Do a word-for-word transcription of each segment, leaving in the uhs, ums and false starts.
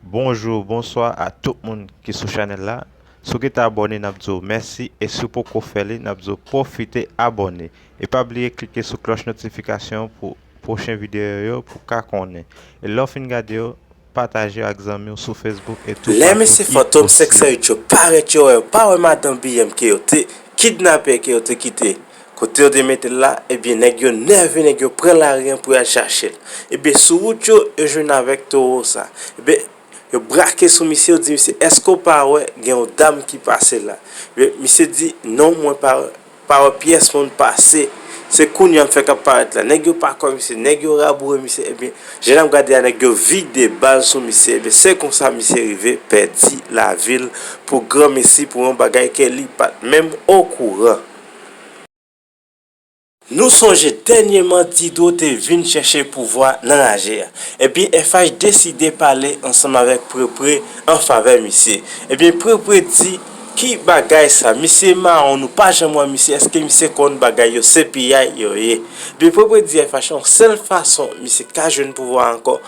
Bonjou, bonswa a tout moun ki sou chanèl la. Si w gentan abòne, n ap di w mèsi, e si w poko fè li, n ap di w pwofite abòne. E pa bliye klike sou klòch notifikasyon pou pwochen videyo yo pou w ka konnen. E lè w fin gade yo, pataje yo ak zanmi w sou Facebook e tou patou ki posib. Lè mesye Fantom senk san uit yo parèt, yo wè, yo pa wè madan B M ke yo te kidnape, ke yo te kite kote yo te mete l la, ebyen, nèg yo nève, nèg yo pran lari an pou y al chache l. Ebyen, sou wout yo, yo jwenn avèk towo sa. Ebyen, yo brake sou misye, yo di misye, "Èske w pa wè gen yon dam ki pase la?" Ebyen, misye di, "Non, mwen pa, pa wè pyès moun pase. Se kounye a m fèk ap parèt la." Nèg yo pa kwè misye, nèg yo raboure misye. Ebyen, jan n ap gade a, nèg yo vide bal sou misye. Ebyen, se konsa misye rive pèdi lavi l pou granmesi, pou yon bagay ke li pa t menm okouran. Nou sonje dènyèman Didro te vin chèche pouvwa nan raje a. Ebyen, F H deside pale ansanm avèk Prepre an favè misye. Ebyen, Prepre di, "Ki bagay sa? Misye mawon, nou pa janm wè misye. Èske misye konn bagay yo? Se piyay yo ye." Ebyen, Prepre di F H yon sèl fason misye ka jwenn pouvwa ankò,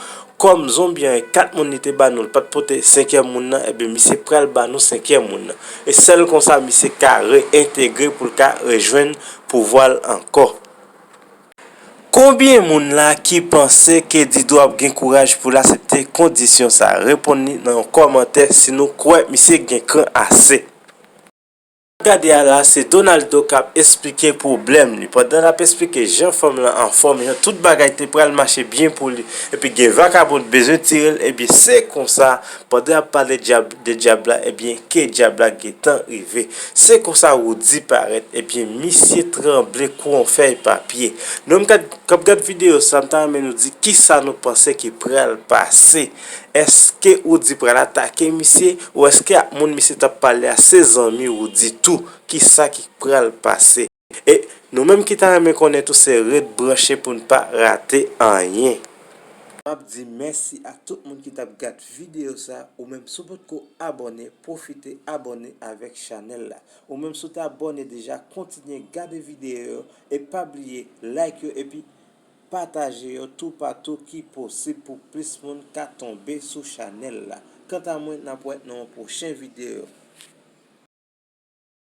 kòm zonbi an e kat moun li te ba nou, li pa t pote senkyèm moun nan, ebyen, misye pral ba nou senkyèm moun nan. E sèl konsa, misye ka reyentegre pou l ka rejwenn pouvwa l ankò. Konbyen moun la ki panse ke Didro ap gen kouraj pou l aksepte kondisyon sa? Reponn li nan yon kòmantè si nou kwè misye gen kran ase. Gade a la, se Donaldo k ap esplike pwoblèm li. Pandan l ap esplike jan fanm lan anfòm, jan tout bagay te pral mache byen pou li, epi gen vakabon t bezwen tire l, ebyen, se konsa, pandan y ap pale dyab, de dyab la, ebyen, ke dyab la gentan rive. Se konsa Roody parèt, ebyen, misye tranble kou yon fèy papye. Nou menm k ap, k ap gad videyo sa, m ta renmen nou di kisa nou panse ki pral pase. Èske Roody pral atake misye, ou èske ak moun misye t ap pale a se zanmi Roody tou? Kisa ki pral pase? E nou menm ki ta renmen konnen tou, se ret branche pou n pa rate anyen. M ap di mèsi a tout moun ki t ap gad videyo sa. Ou menm si w potko abòne, pwofite abòne avèk chanèl la. Ou menm si w te abòne deja, kontinye gade videyo yo e pa bliye like yo epi pataje yo toupatou ki posib pou plis moun ka tonbe sou chanèl la. Kanta mwen, n ap wè nan yon pwochen videyo.